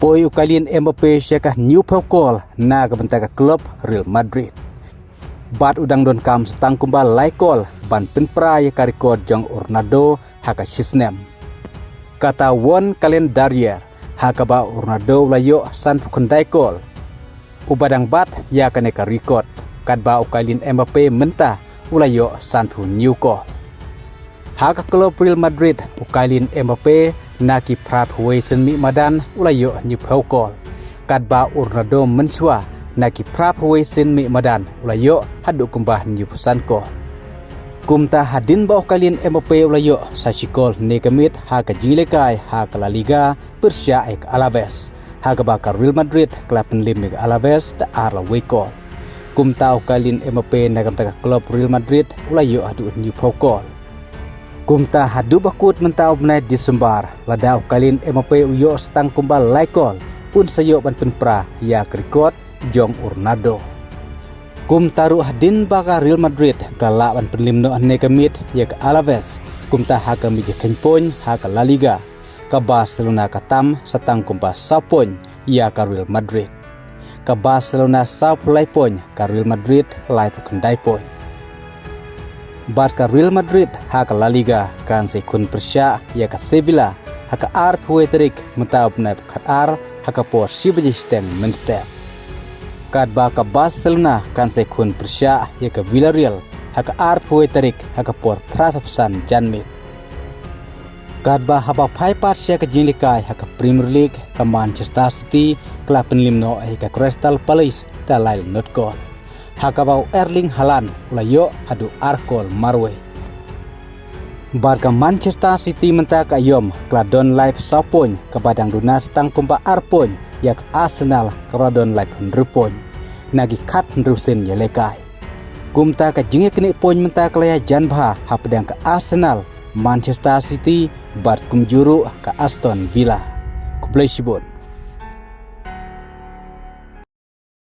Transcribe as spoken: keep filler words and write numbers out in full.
Poi u Kylian Mbappe sha ka hynñiewphew kol na ka bynta ka klub Real Madrid. Bad u dang donkam sa tang kumba lai kol ban pynpra ïa ka record jong u Ronaldo ha ka shisnem. Kata won kalendar ïa ha kaba u Ronaldo u la ïoh sanphew khyndai kol. Uba dang bat ïa kane ka record katba u Kylian Mbappe mynta u la ïoh sanphew hynñiew kol. Ha ka klub Real Madrid u Kylian Mbappe na ki phraphew wei sien mih madan u la ïoh hynñiewphew kol. Katba u Ronaldo mynshuwa na ki phraphew wei sien mih madan u la ïoh haduh kumba hynñiewphew san kol. Kumta hadien ba u Kylian Mbappe u la ïoh sa shi kol ne ka miet ha ka jingïalehkai ha ka La Liga pyrshah ïa ka Alaves. Ha kaba ka Real Madrid ka la pynlem ïa ka Alaves da ar la wei kol. Kumta u Kylian Mbappe na ka bynta ka klub Real Madrid u la ïoh haduh hynñiewphew kol. Kumta haduh ba kut mynta u bnai Disembar lada u Kylian Mbappe u ïoh sa tang kumba lai kol un sa ïoh ban pynpra ïa ka record jong u Ronaldo. Kumta ruh hadien ba ka Real Madrid ka lah ban pynlem noh hynne ka miet ïa ka Alaves. Kumta ha ka miet jingkheiñ point ha ka La Liga ka Barcelona ka tam sa tang kumba saw point ïa ka Real Madrid. Ka Barcelona sawphew lai point, ka Real Madrid laiphew khyndai point. Bad ka Real Madrid ha ka La Liga kan sa ïakhun pyrshah ïa ka Sevilla ha ka arphew wei tarik mynta u bnai ba khatar ha ka por shi baje shiteng mynstep. Katba ka Barcelona kan sa ïakhun pyrshah ïa ka Villarreal ha ka arphew wei tarik ha ka por phra spah san janmiet. Katba haba phai pat sha ka jingïalehkai ha ka Premier League ka Manchester City ka la pynlem noh ïa ka Crystal Palace da lai la nod kol. Ha kaba u Erling Haaland u la ïoh haduh ar kol marwei. Bad ka Manchester City mynta ka ïom ka la don laiphew saw point kaba dang duna sa tang kumba ar point ïa ka Arsenal kaba la don laiphew hynriew point na ki khathynriew sien ïalehkai. Kumta ka jingïaknieh point mynta ka la ïajan bha hapdeng ka Arsenal, Manchester City bad kumjuh ruh ka Aston Villa. Khublei shibun.